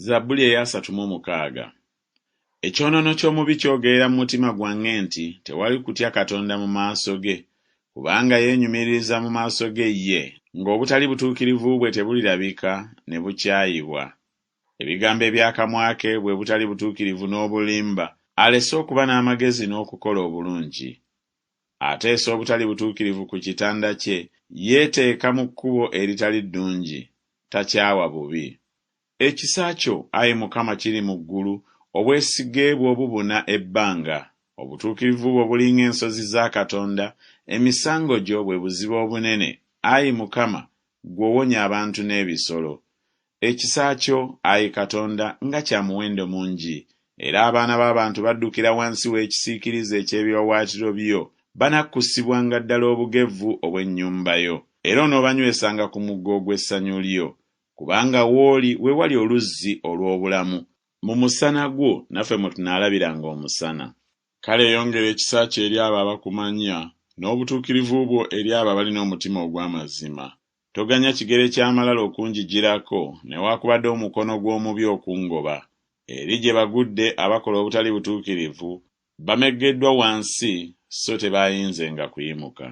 Zabbuli ey'asatu mu mukaaga. Ekyonoono ky'omubi kyogerera mu mutima gwange nti Tewali kutya Katonda mu maaso ge. Kubanga yeenyumiririza mu maaso ge ye, ng'obutali butuukirivu bwe tebulirabika ne bukyayibwa. Ebigambo eby'akamwa ke bwe butali butuukirivu n'obulimba, alese okuba n'amagezi n'okukola obulungi. Ateesa obutali butuukirivu ku kitanda kye, yeeteeka mu kkubo eritali ddungi, takyawa bubi. Ekisa kyo, ayi Mukama, kiri mu ggulu, obwesige bwo bubuna ebbanga. Obutuukirivu bwo buli ng'ensozi za Katonda, emisango gyo bwe buziba obunene, ayi Mukama, ggwe owonya abantu n'ebisolo. Ekisa kyo, ayi Katonda, nga kya muwendo mungi! Era abaana b'abantu baddukira wansi w'ekisiikirize eky'ebiwaawaatiro byo, banakkusibwanga ddala obugevvu obw'ennyumba yo, era onoobanywesanga ku mugga ogw'essanyu lyo. Kubanga w'oli we wali oluzzi olw'obulamu, mu musana gwo naffe mwe tunaalabiranga omusana. Kale yongera ekisa kyo eri abo abakumanya, n'obutuukirivu bwo eri abo abalina omutima ogw'amazima. Toganya kigere ky'amalala okunjijirako, newaakubadde omukono gw'omubi okungoba. Eri gye bagudde abakola obutali butuukirivu, bameggeddwa wansi so tebaayinzenga kuyimuka.